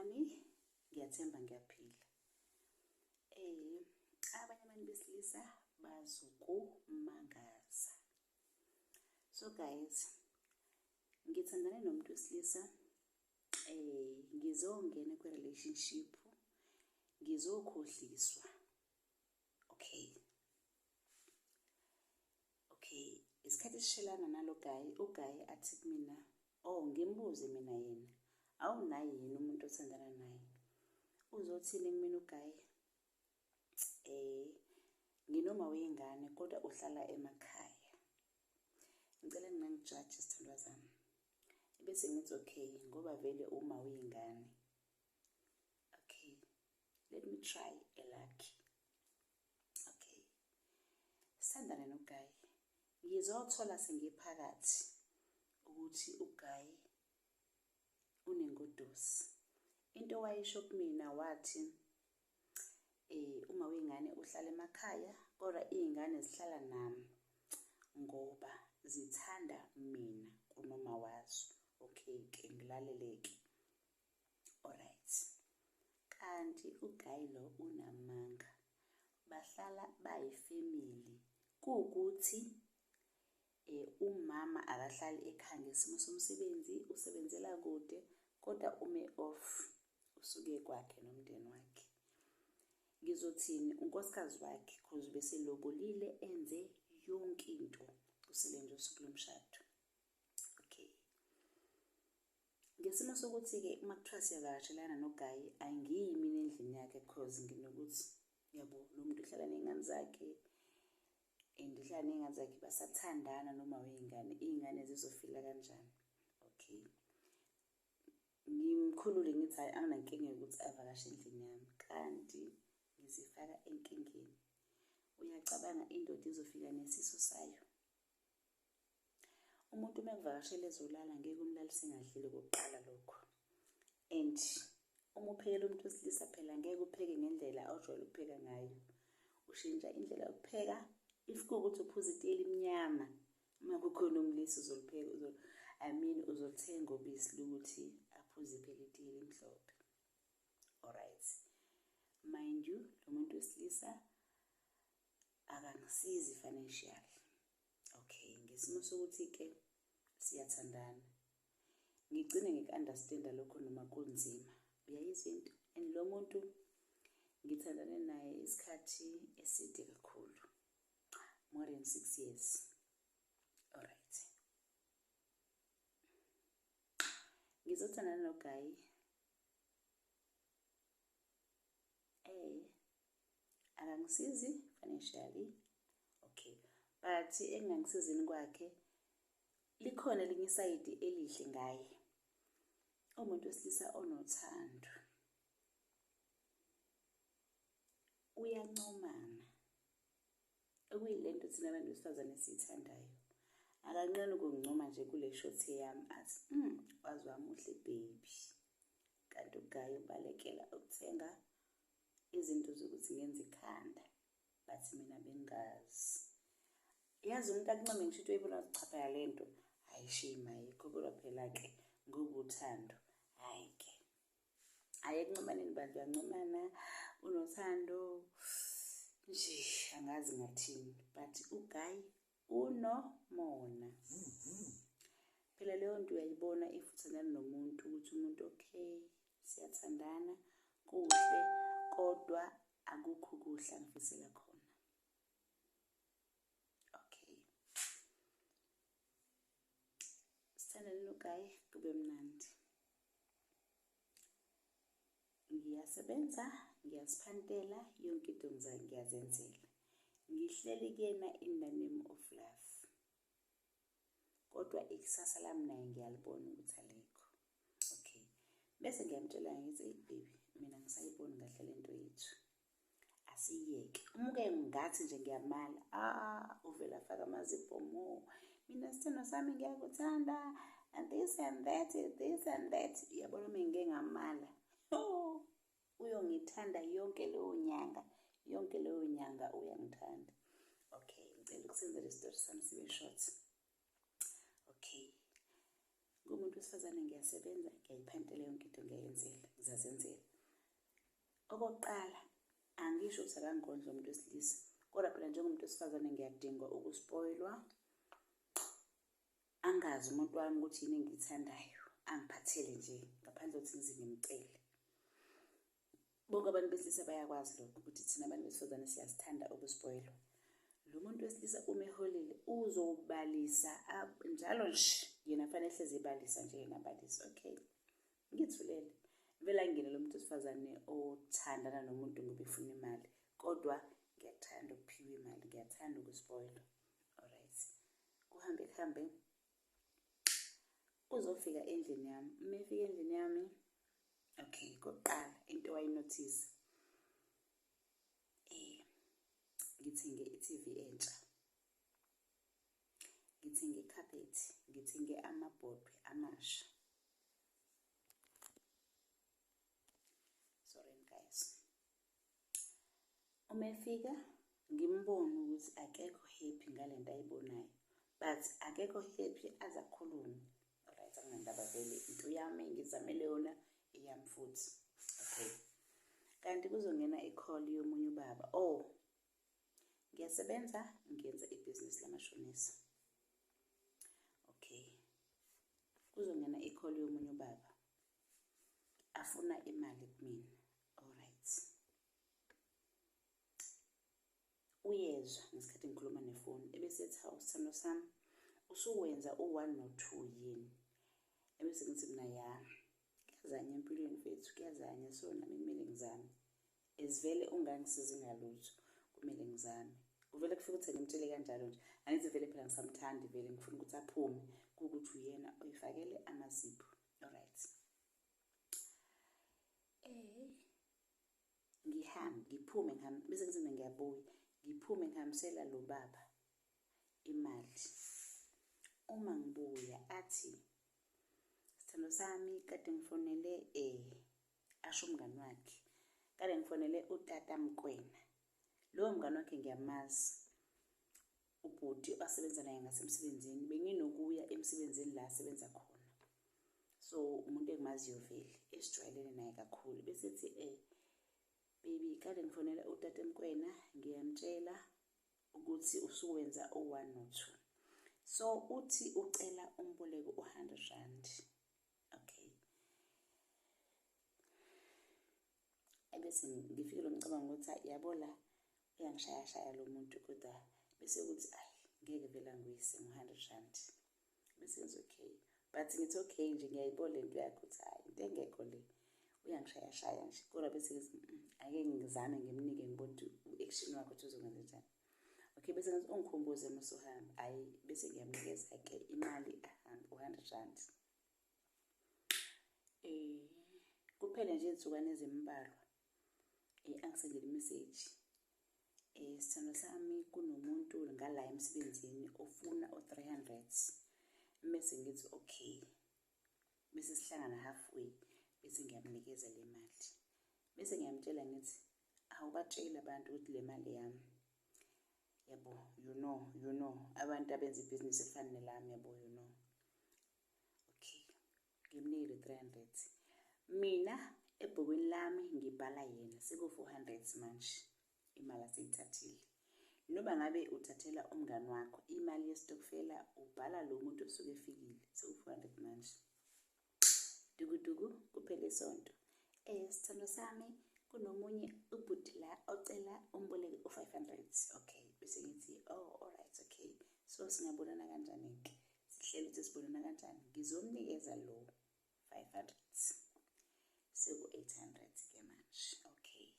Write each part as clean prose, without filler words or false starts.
Sanibonani, ngiyathemba ngiyaphila. Abanye abantu besilisa bazokumangaza. So guys, ngithandane nomuntu wesilisa ngizongena kwi-relationship ngizokhohliswa. Okay. Okay, isikhathi esishelana nalo guy, uguy athi kumina, oh ngimbuze mina yena, awunaye yini umuntu othandana naye? Uzothini kumina uguy? Nginoma wey'ngane kodwa uhlala emakhaya. Ngicela ningangijaji zithandwa zami. Ebese ngithi okay ngoba vele uma uyingane. Okay, let me try a lucky. Okay. Sithandane noGuy. Ngizothola sengiphakathi ukuthi uGuy unengodusi. Into wayisho kumina wathi uma wey'ngane uhlala emakhaya kodwa iy'ngane zihlala nami ngoba zithanda mina kunoma wazo. Okay-ke ngilalele-ke. Alright. Kanti uGuy lo unamanga. Bahlala bayifemili. Kuwukuthi umama akahlali ekhaya ngesimo somsebenzi, usebenzela kude kodwa ume off usuke kwakhe nomndeni wakhe. Ngizothini unkosikazi wakhe cause ubeselobolile enze yonke into kusele nje usuku lomshado. Okay. Ngesimo sokuthi-ke uma kuthiwa siyavakashelana noGayi angiyi mina endlini yakhe cause nginokuthi yabo lo muntu uhlala ney'ngane zakhe and uhlala ney'ngane zakhe basathandana noma wey'ngane iy'ngane zizofila kanjani. Okay. Ngimkhulule ngithi hhayi anginankinga yokuthi avakashe endlini yami kanti ngizifaka enkingeni. Uyacabanga indoda izofika nesisu sayo? Umuntu uma ekuvakashela ezolala ngeke umlalise engadlile okokuqala lokho. And uma uphekela umuntu wesilisa phela ngeke upheke ngendlela ojwayele ukupheka ngayo. Ushintsha indlela yokupheka. If kuwukuthi uphuza itiye elimnyama, uma kukhona umlisa uzolipheka, I mean uzolithenga ubisi lokuthi aphuze phela itiye elimhlophe. Alright. Mind you, lo muntu wesilisa akangisizi financially. Okay, ngesimo sokuthi-ke siyathandana. Ngigcine ngiku-understand-a lokho noma kunzima. Uyayizwa into? And lo muntu ngithandane naye isikhathi eside kakhulu. More than 6 years. Alright. Ngizothandana noGuy. Akangisizi financially. Okay. But engangisizini kwakhe likhona elinye isayidi elihle ngaye. Umuntu wesilisa onothando. Uyancomana. Okuyilento thina abantu besifazane esiyithandayo. Akanqeni ukungincoma nje kule short yami athi, waze wamuhle baby. Kanti uGuy ubalekela ukuthenga izinto zokuthi ngenze ikhanda. But mina bengazi. Yazi umuntu akuncome ngisho into oyibona ukuthi cha phela le nto hhayi shame ayikho kodwa phela-ke ngoba uthando hhayi-ke. Hhayi ekuncomaneni bantu uyancomana unothando nje angazi ngathini but uGuy unomona. Phela leyo nto uyayibona if uthandana nomuntu ukuthi umuntu okay siyathandana kuhle kodwa akukho kuhle angifisela khona. Okay. Sithandane noGuy kube mnandi. Ngiyasebenza, ngiyaziphantela, yonke into ngiyazenzela. Ngihleli kuyena in the name of love. Kodwa ikusasa lami naye ngiyalibona ukuthi alikho. Okay. Bese ngiyamtshela ngithi, hey baby, mina ngisayiboni kahle lento yethu. Asiyeke. Uma uke ngathi nje ngiyamala, uvele afake amazipho more. Mina sithandwa sami ngiyakuthanda and this and that, this and that. Uyabona uma ngike ngamala, oh, uyongithanda yonke leyo nyanga, yonke leyo nyanga uyangithanda. Okay, ngicela ukusenza le story sami sibe short. Okay. Ngumuntu wesifazane ngiyasebenza, ngiyayiphantela yonke into ngiyayenzela, ngizazenzela. azenzela. Okokuqala, angisho ukuthi akangondli umuntu wesilisa, kodwa phela njengomuntu wesifazane ngiyadinga ukuspoilwa. Angazi umuntu wami ukuthi yini engiyithandayo, angiphathele nje ngaphandle kokuthi ngize ngimcele. Bonke abantu besilisa bayakwazi lokho ukuthi thina abantu besifazane siyasithanda ukuspoilwa. Lo muntu wesilisa uma eholile uzobalisa njalo nje yena fanele ehlezi ebalisa nje yena abalisa. Okay, ngithulele. Vele angene lo muntu wesifazane othandana nomuntu ngoba efuna imali, kodwa ngiyathanda ukuphiwa imali, ngiyathanda ukuspoilwa. Alright, kuhambe kuhambe uzofika endlini yami. Uma efika endlini yami, okay, kokuqala into wayinothisa ngithenge i-T_V entsha, ngithenge ikhabhethi, ngithenge amabhodwe amasha. Sorry guys. Uma efika ngimbone ukuthi akekho happy ngale nto ayibonayo, but akekho happy aze akhulume. Alright, anginandaba vele into yami ngizamele yona eyami futhi. Okay. Kanti kuzongena i-call yomunye ubaba. Oh, ngiyasebenza ngiyenza ibhizinisi lamashonisa. Okay. Kuzongena i-call yomunye ubaba afuna imali kumina. Alright. Uyezwa ngesikhathi ngikhuluma nefoni ebese ethi hawu sithandwa sami usuwenza u-one no-two yini? Ebese ngithi mina ya, kuyazanya empilweni mfethu, kuyazanya so nami kumele ngizame. As vele ungangisizi ngalutho kumele ngizame. Kuvele kufike ukuthi ngimtshele kanjalo nje, angithi vele phela ngisamthandi vele ngifuna ukuthi aphume kuwukuthi uyena oyifakele amazipho. Alright. Ngihambe ngiphume ngihambe bese ngithi mina ngiyabuya ngiphume ngihambisela lo baba imali. Uma ngibuya athi sithando sami kade ngifonele asho umngani wakhe kade ngifonele utata Mkwena. Lowo mngani wakhe ngiyamazi ubhuti asebenza naye ngasemsebenzini, benginokuya emsebenzini la asebenza khona. So umuntu engimaziyo vele esijwayelene naye kakhulu. Bese ethi baby kade ngifonela utata Mkwena ngiyamtshela ukuthi usuwenza u-one no-two. So uthi ucela umboleko u-hundred rand. Okay. Ebese ngifikelwa umcabango ukuthi hayi yabo la uyangishayashaya lo muntu kodwa bese kuthi ayi ngeke vele angiyise ngo-hundred rand. Bese ngithi okay, but ngithi okay nje ngiyayibona le nto yakhe ukuthi hhayi into engekho le uyangishayashaya nje kodwa bese ngithi ake ngizame ngimnike ngibone ukuthi u-action wakhe ukuthi uzokwenza njani. Okay, bese ngithi ungikhumbuze uma usuhamba, hhayi bese ngiyamnikeza-ke imali ahambe u-hundred rand. Kuphele nje iy'nsukwana ezimbalwa angisendele imeseji sithandwa sami kunomuntu ngala emsebenzini ofuna u-three hundred. Mese ngithi okay, bese sihlangana halfway bese ngiyamnikeza le mali. Bese ngiyamtshela ngithi awubatsheli abantu ukuthi le mali eyami. Yabo, you know, you know abantu abenza ibhizinisi elifana nelami yabo, you know. Okay, ngimnike le three hundred. Mina ebhukwini lami ngibhala yena seku-four hundred manje imali aseyithathile. Noma ngabe uthathela umngani wakho imali yesitokfela ubhala lo muntu osuke efikile seku-four hundred manje. Dukuduku kuphele isonto. Sithandwa sami kunomunye ubhuti la ocela umboleke u-five hundred. Okay, bese ngithi oh alright okay. So singabonana kanjani-ke? Sihlele ukuthi sibonana kanjani? Ngizomnikeza lo five hundred. Seku-eight hundred ke manje. Okay.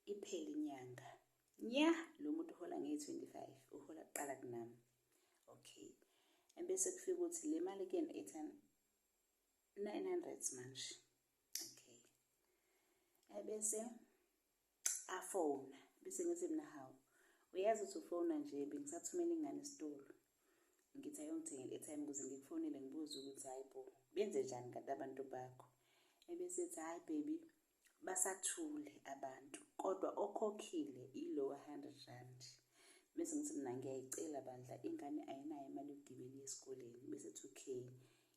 Iphele inyanga. Nya, lo muntu uhola ngeyi-twenty-five, uhola kuqala kunami. Okay. Ebese kufika ukuthi le mali kuyena eight hundred, nine hundred manje. Okay. Ebese afona, bese ngithi mina hawu, uyazi ukuthi ufona nje bengisathumela ingane esitolo. Ngithi ayongithengela i-airtime ukuze ngikufonele ngibuze ukuthi hayi bo, benze njani kanti abantu bakho. Ebese ethi hhayi baby, basathule abantu kodwa okhokhile ilo hundred rand. Bese ngithi mina ngiyayicela bandla ingane ayinayo imali yokugibela iye esikoleni. Bese ethi okay,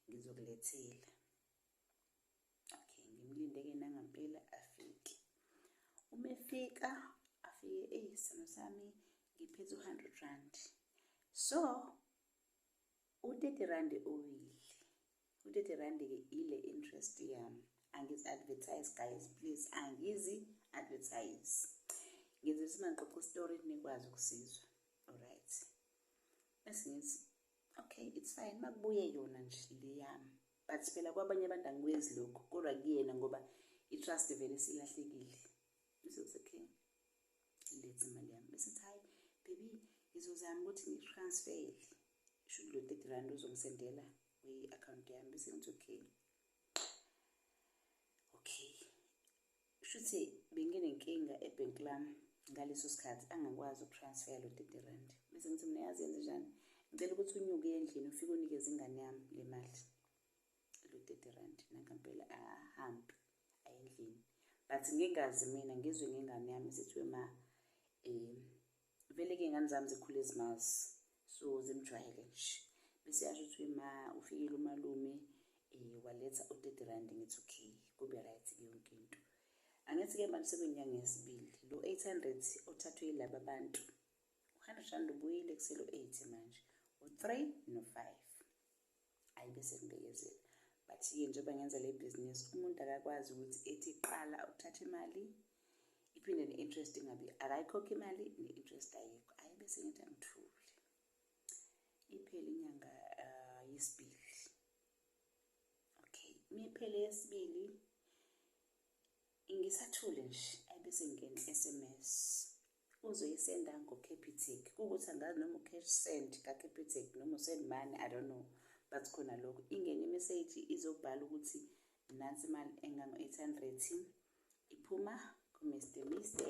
ngizokulethela. Mefika afike, eyi sithando sami, ngiphethe u-100 rand. So u-30 rand owile. U-30 rand-ke ile interest yami. Angizi-advertise guys, please, angizi-advertise. Ngenza ukuthi uma ngixoxa isitori nikwazi ukusizwa. Alright. Bese ngithi okay, it's fine, makubuye yona nje le yami. But phela kwabanye abantu angikwenzi lokho, kodwa kuyena ngoba i-trust vele silahlekile. Bese ngithi okay, letha imali yami. Bese ngithi hayi baby, ngizozama ukuthi ngiyi-transfer-ele. Shuthi lo 30 rand uzongisendela kwi-akhawunti yami. Bese ngithi okay. Okay. Shuthi benginenkinga ebhenki lami ngaleso sikhathi, angakwazi uku-transfer lo 30 rand. Bese ngithi mina yazi yenze njani? Ngicela ukuthi unyuke endlini ufike unikeze ingane yami le mali. Lo 30 rand nangampela ahambe aye endlini. But ngingazi mina, ngizwe ngengane yami isithi ma vele-ke iy'ngane zami zikhule zimazi, so zimjwayele nje. Bese yasho ukuthi ma ufikile umalume waletha u-30 rand. Ngithi okay, kube right-ke yonke into. Angithi-ke manje sekuyinyanga yesibili, lo 800 othathwe yilaba bantu, u-100 rand ubuyile, kusele u-80 manje, u-3 no-5. Ayi bese ngibekezela. But-ke njengoba ngenza le bhizinisi, umuntu akakwazi ukuthi ethi qala ukuthatha imali iphinde ne-interest ingabi, akayikhokhi imali ne-interest ayikho. Ayi bese ngithi angithule. Iphele inyanga yesibili. Okay, miphele yesibili ngisathule nje, ayi bese ngingena i-SMS. Uzoyisenda ngo-Capitec, kuwukuthi angazi noma u-cash send ka-Capitec noma u-send money, I don't know, but khona lokho ingene imeseji izobhala ukuthi nansi imali engango-800 iphuma ku-Mr Mister.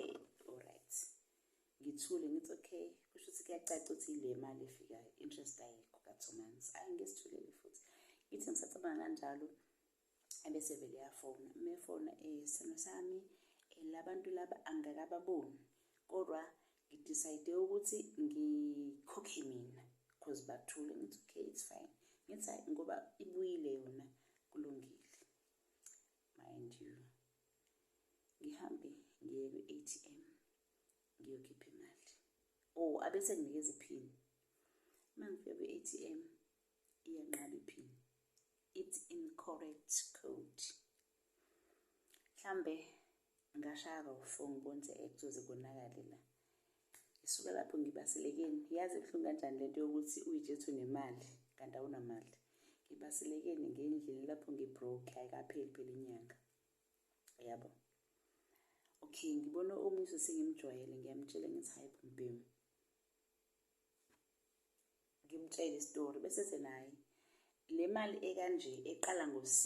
Alright, ngithule ngithi okay, kusho ukuthi kuyacaca ukuthi ile mali efikayo, interest ayikho ka-2 months. Ayi ngisithulele futhi, ngithi ngisacabanga kanjalo, ebese vele yafona. Mefona, sithando sami, labantu laba angikakababoni, kodwa ngi-decide ukuthi ngikhokhe mina cause bathule. Ngithi okay, it's fine. Ngithi hayi ngoba ibuyile yona, kulungile. Mind you, ngihambe ngiye kwi-ATM ngiyokhipha imali. Oh, abese nginikeza iphini. Uma ngifika kwi-ATM iyanqaba iphini, it's incorrect code. Mhlambe ngashaya kawu-4 ngibona ukuthi kuzoze konakale la. Ngisuka lapho ngibaselekeni, yazi ibuhlungu kanjani lento yokuthi uyitshethe unemali kanti awunamali. Ngibaselekeni ngendlini lapho ngi-broke, ayikapheli phela inyanga, yabo. Okay, ngibona omunye sengimjwayele, ngiyamtshela ngithi hayi mbhemu, ngimtshele isitori bese ethi naye le mali ekanje eqala ngo-C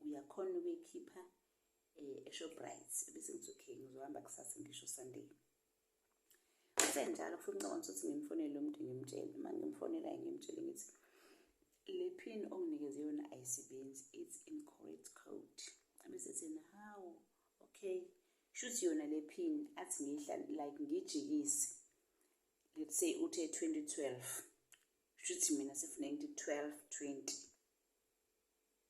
uyakhona ukuyikhipha eShoprite. Bese ngithi okay, ngizohamba kusasa, ngisho Sunday. Kusenjalo futhi ngicabanga ukuthi ngimfonele lo muntu ngimtshele. Uma ngimfonela ngimtshele ngithi le pin onginikeze yona ayisebenzi, it's incorrect code. Abese ethi hawu okay, shuthi yona le pin athi ngihla like ngijikise, let's say uthe 2012, shuthi mina sefuna ngithi 12 20.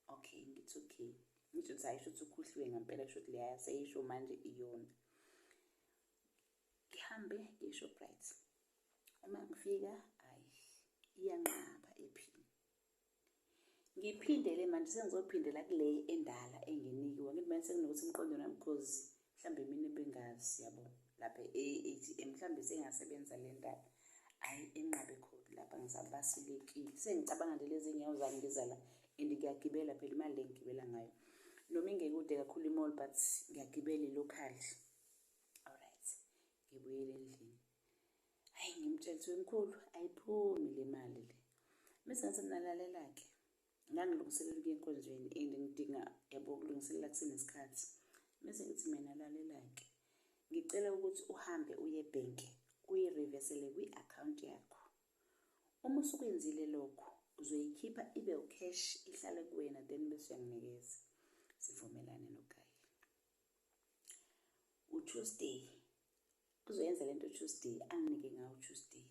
Okay, ngithi okay, ngithi ukuthi hayi shuthi ukhohliwe ngempela, shuthi leya seyisho manje iyona. Ngihambe ngiye eShoprite, uma ngifika hayi iyanqaba iphini. Ngiphindele manje sengizophindela kule endala enginikiwe. Ngithi manje sekunokuthi emqondweni wami, cause mhlambe mina bengazi yabo lapha e-ATM, mhlambe sengasebenza le ndaba. Hhayi enqabe khona lapha, ngisabaselekile sengicabanga nje lezi nyawo zami ngiza la and ngiyagibela phela imali le ngigibela ngayo, noma ingekude kakhulu i-mall, but ngiyagibela i-local. Alright, ngibuyele endlini, hhayi ngimtshela ukuthi mkhulu ayiphumi le mali le. Bese ngathi nalalela-ke, ngangilungiselela ukuya enkonzweni and ngidinga yabo ukulungiselela kusenesikhathi. Bese ngithi mina lalela-ke, ngicela ukuthi uhambe uye ebhenki uyi-reverse-ele kwi-akhawunti yakho. Uma usukwenzile lokho uzoyikhipha ibe u-cash ihlale kuwena, then bese uyanginikeza. Sivumelane noGayi. U-Tuesday uzoyenza lento, Tuesday anginike ngawo Tuesday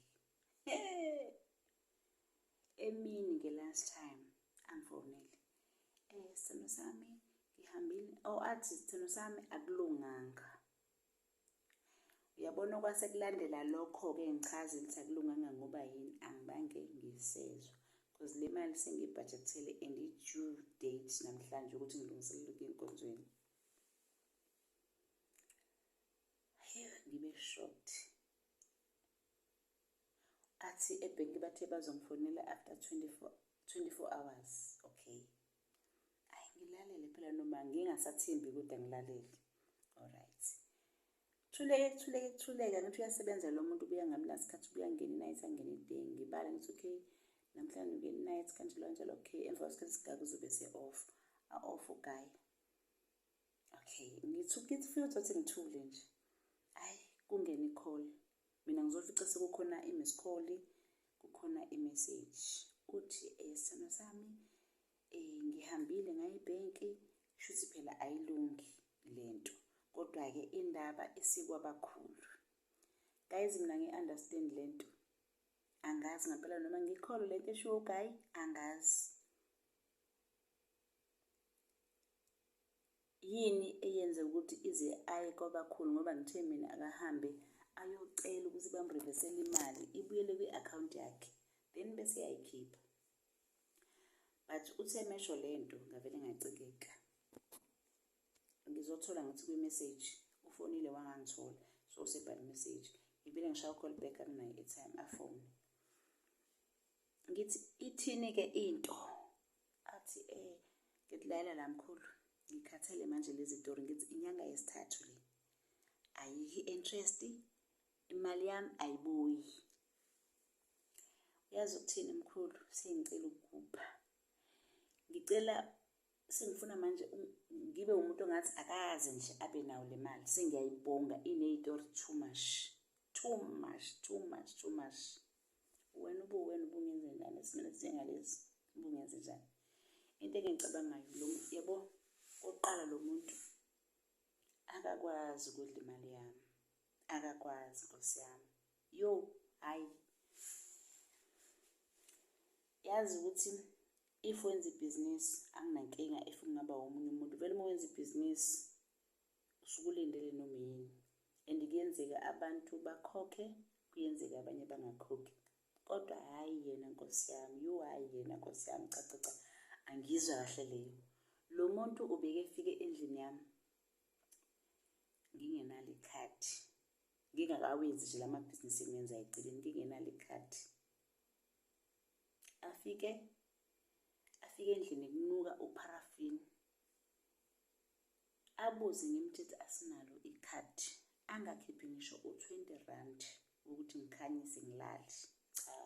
emini nge-last time angifonele, sithando sami ngihambile, oh athi sithando sami akulunganga. Uyabona okwase kulandela lokho-ke ngichaze ukuthi akulunganga ngoba yini angibange ngisezwa cause le mali sengiyibhajekthele and i-due date namhlanje ukuthi ngilungiselele ukuya enkonzweni. Ngibe shocked. Athi ebhenki bathe bazongifonela after 24, 24 hours. Okay. Ayi ngilalele phela noma ngingasathembi kodwa ngilalele. Alright. Kuthuleke kuthuleke kuthuleke ngithi uyasebenza lo muntu ubuya ngami nasikhathi ubuya ngene night angene day ngibala ngithi okay namhlanje ungene night kanjalo kanjalo okay emva kwesikhathi esigaka uzobe se-off a-off uguy. Okay ngithi ngithi futhi uthi ngithule nje. Ayi kungene i-call mina ngizofica sekukhona i-miss call kukhona i-message uthi sithandwa sami ngihambile ngaye ebhenki shuthi phela ayilungi lento kodwa-ke indaba isikwabakhulu. Guys mina ngi-understand lento angazi ngampela noma ngikholwe lento eshiwo uguy angazi. Yini eyenze ukuthi ize aye kwabakhulu ngoba ngithe mina akahambe ayocela ukuthi bamrivesele imali ibuyele kwi-akhawunti yakhe then bese yayikhipha. But uthe mesho lento ngavele ngacikeka. Ngizothola ngithi kwi-message ufonile wangangithola so usebhala i-message. Ngivele ngishaya u-call back anginayo i-airtime afone. Ngithi ithini-ke into? Athi ngithi lalela la mkhulu ngikhathele manje lezi tori ngithi inyanga yesithathu le ayikho i-interest imali yami ayibuyi. Uyazi ukuthini mkhulu sengicela ukukupha. Ngicela sengifuna manje ngibe umuntu ongathi akaze nje abe nayo le mali sengiyayibonga iney'tori too much too much too much too much. Wena ubuwena ubungenze njani esimeni esinjengalesi ubungenze njani? Into engiyicabangayo lo yabo oqala lo muntu akakwazi ukudla imali yami akakwazi nkosi yami yo hayi yazi ukuthi if wenza ibhizinisi anginankinga if kungaba omunye umuntu vele uma wenza ibhizinisi usuke ulindele noma yini and kuyenzeka abantu bakhokhe kuyenzeka abanye bangakhokhi kodwa hhayi yena nkosi yami yo hhayi yena nkosi yami cha cha cha angiyizwa kahle leyo. Lo muntu ubeke efike endlini yami ngingenalo ikhadi ngingakawenzi nje la mabhizinisi engiwenza eceleni ngingenalo ikhadi. Afike afike endlini kunuka upharafini abuze ngimthethe asinalo ikhadi angakhiphi ngisho u-20 rand ukuthi ngikhanyise ngilale. Cha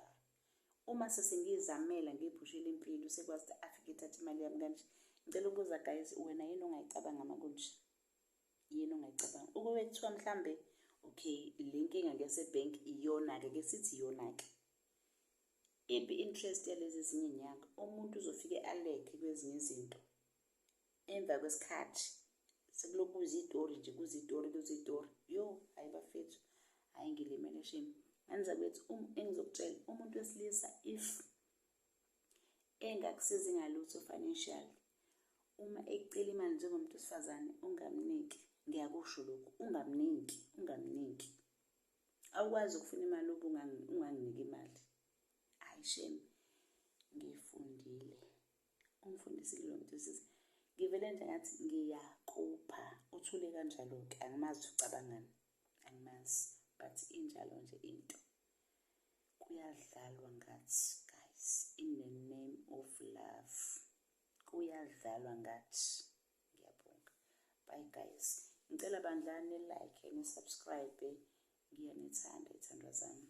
uma sesengiyizamela ngiyiphushela impilo usekwazi ukuthi afike ethathe imali yami kanje. Ngicela ukubuza guys wena yini ongayicabanga uma kunje? Yini ongayicabanga? Ukube kuthiwa mhlambe okay le nkinga ngeyasebhenki iyona-ke ke sithi iyona-ke. Iphi i-interest yalezi ezinye iy'nyanga? Umuntu uzofike alekhe kwezinye izinto emva kwesikhathi sekulokhu kuziyitori nje kuziyitori kuziyitori. Yo hhayi bafethu hhayi ngilimele shame. Ngane zakwethu engizokutshela umuntu wesilisa if engakusizi ngalutho financial uma ekucela imali njengomuntu wesifazane ungamniki ngiyakusho lokhu ungamniki ungamniki. Awukwazi ukufuna imali ube unganginiki imali. Hhayi shame ngifundile ungifundisile lo muntu wesilisa. Ngivele nje ngathi ngiyakupha uthule kanjalo-ke angimazi ukuthi ucabangani angimazi but injalo nje into. Kuyadlalwa ngathi guys in the name of love kuyadlalwa ngathi. Ngiyabonga bye guys ngicela bandla ni like ni subscribe ngiyanithanda ithandwa zami.